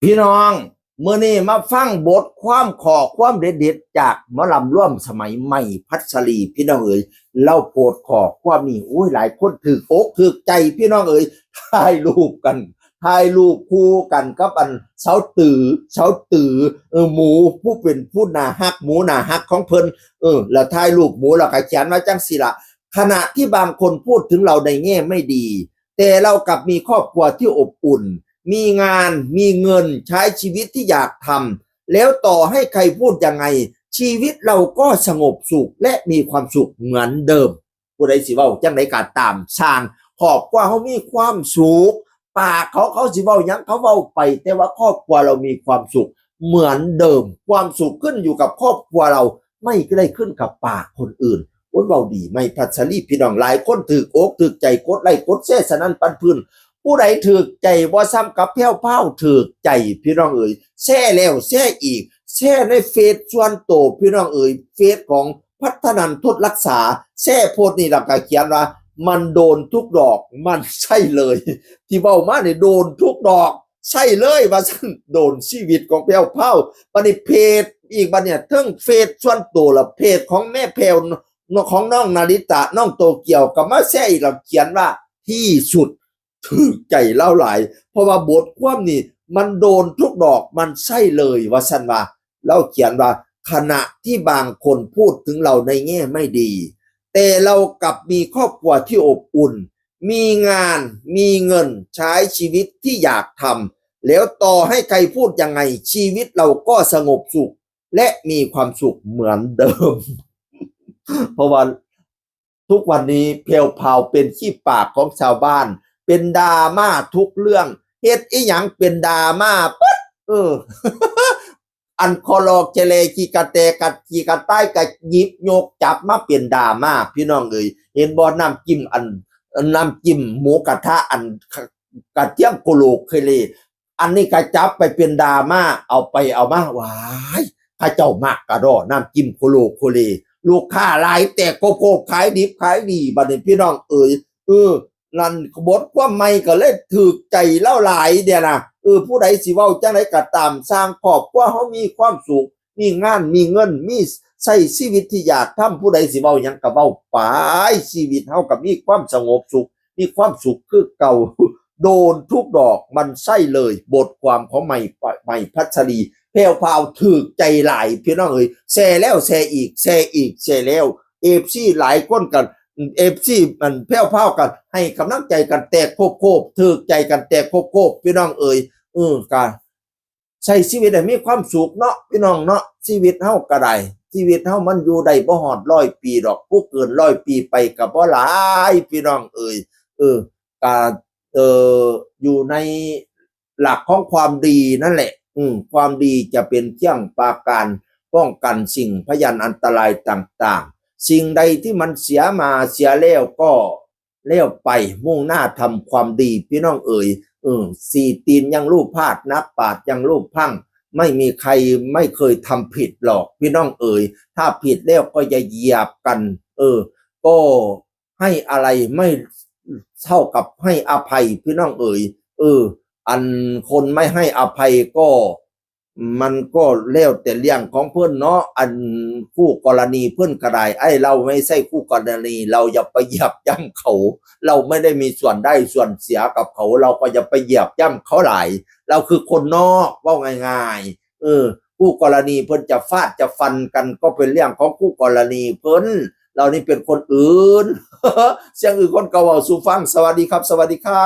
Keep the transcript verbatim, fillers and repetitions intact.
พี่น้อง มื้อนี้มาฟังบทความข้อความเด็ดๆจากหมอลำร่วมสมัย ใหม่ พัชรี พี่น้องเอ๋ย เล่าโพสต์ข้อความนี้ โอ้ย หลายคนถืกอกถืกใจ พี่น้องเอ๋ย ถ่ายรูปกัน ถ่ายรูปคู่กันกับอันสาวตือ สาวตือ เออ หมูผู้เป็นผู้น่าฮัก หมูน่าฮักของเพิ่น เออ แล้วถ่ายรูปหมูแล้วก็เขียนว่าจั่งซี้ล่ะ ขณะที่บางคนพูดถึงเราในแง่ไม่ดี แต่เรากลับมีครอบครัวที่อบอุ่น มีงาน มีเงิน ใช้ชีวิตที่อยากทำ แล้วต่อให้ใครพูดยังไง ชีวิตเราก็สงบสุขและมีความสุขเหมือนเดิม ผู้ใดสิเว้าจั่งใดก็ตามซ่าง ครอบครัวเฮามีความสุข ปากเขา เขาสิเว้าหยังเขาเว้าไป แต่ว่าครอบครัวเรามีความสุขเหมือนเดิม ความสุขขึ้นอยู่กับครอบครัวเรา ไม่ได้ขึ้นกับปากคนอื่น โอ้ย เว้าดี ใหม่ พัชรี พี่น้อง หลายคนถืกอกถืกใจ กดไลค์กดแชร์สนั่นปันพื้น ผู้ใดถืกใจบ่ซ้ำกับแพรวพราวถืกใจ พี่น้องเอ๋ย แชร์แล้วแชร์อีก แชร์ในเฟซส่วนตัว พี่น้องเอ๋ย เฟซของพัฒนันทดรักษา แชร์โพสต์นี้แล้วก็เขียนว่า มันโดนทุกดอก มันใช่เลย ที่เว้ามานี่โดนทุกดอก ใช่เลยว่าซั่น โดนชีวิตของแพรวพราว บัดนี้เพจอีกบัดเนี่ย เทิงเฟซส่วนตัวละ เพจของแม่แพรว ของน้องนาริตะ น้องโตเกียว ก็มาแชร์อีกแล้ว เขียนว่า ที่สุด ถืกใจลาวหลาย เพราะว่าบทความนี่มันโดนทุกดอก มันใช่เลยว่าซั่นว่า ลาวเขียนว่า ขณะที่บางคนพูดถึงเราในแง่ไม่ดี แต่เรากลับมีครอบครัวที่อบอุ่น มีงาน มีเงิน ใช้ชีวิตที่อยากทำ แล้วต่อให้ใครพูดยังไง ชีวิตเราก็สงบสุข และมีความสุขเหมือนเดิม เพราะว่าทุกวันนี้แพรวพราวเป็นขี้ปากของชาวบ้าน เป็นดราม่าทุกเรื่อง เฮ็ดอีหยังเป็นดราม่าปึ๊ด เออ อันคอลอกแชแลขี้กะแตกะขี้กะต่ายกะหยิบยกจับมาเป็นดราม่า พี่น้องเอ๋ย เห็นบ่ น้ำจิ้มอัน น้ำจิ้มหมูกระทะอันกระเทียมโคโลเคเล อันนี้ก็จับไปเป็นดราม่า เอาไปเอามา ว้าย เขาเจ้ามักกะดอ น้ำจิ้มโคโลโคเล ลูกค้าหลายแตกโคบๆ ขายดิบขายดี บัดนี้พี่น้องเอ๋ย เออ นั่นบทความใหม่ก็เลยถืกใจลาวหลายเด้อนะ เออ ผู้ใดสิเว้าจั่งใดก็ตามซ่าง ครอบครัวเฮามีความสุข มีงาน มีเงิน มีใช้ชีวิตที่อยากทำ ผู้ใดสิเว้าหยังก็เว้าไป ชีวิตเฮาก็มีความสงบสุข มีความสุขคือเก่า โดนทุกดอก มันใช่เลย บทความของใหม่ ใหม่ พัชรี แพรวพราวถืกใจหลาย พี่น้องเอ๋ย แชร์แล้วแชร์อีก แชร์อีก แชร์แล้ว เอฟซี หลายคนกัน เอฟซี มันแพรวพราวกัน ให้กำลังใจกันแตกโคบๆ ถืกใจกันแตกโคบๆ พี่น้องเอ๋ย เออ ก็ ใช้ชีวิตให้มีความสุขเนาะ พี่น้องเนาะ ชีวิตเฮาก็ได้ ชีวิตเฮามันอยู่ได้บ่ฮอดร้อยปีดอก ผู้เกินร้อยปีไปก็บ่หลาย พี่น้องเอ๋ย เออ ก็ เอ่อ อยู่ในหลักของความดีนั่นแหละ อืม ความดีจะเป็นเครื่องปราการป้องกันสิ่งพยันอันตรายต่างๆ สิ่งใดที่มันเสียมาเสียแล้วก็แล้วไป มุ่งหน้าทำความดี พี่น้องเอ๋ย เออ สี่ตีนยังลูบพาด นักปราชญ์ยังลูบพลั้ง ไม่มีใครไม่เคยทำผิดหรอก พี่น้องเอ๋ย ถ้าผิดแล้วก็อย่าเหยียบกัน เออ ก็ ให้อภัยไม่เท่ากับให้อภัย พี่น้องเอ๋ย เออ อันคนไม่ให้อภัยก็ มันก็แล้วแต่เรื่องของเพิ่นเนาะ อันคู่กรณีเพิ่นก็ได้ ไอ้เราไม่ใช่คู่กรณี เราอย่าไปเหยียบย่ำเขา เราไม่ได้มีส่วนได้ส่วนเสียกับเขา เราก็อย่าไปเหยียบย่ำเขาหลาย เราคือคนนอก เว้าง่ายๆ เออ คู่กรณีเพิ่นจะฟาดจะฟันกันก็เป็นเรื่องของคู่กรณีเพิ่น เรานี่เป็นคนอื่น เสียงอื่นคนก็เว้าสู่ฟัง สวัสดีครับ สวัสดีครับ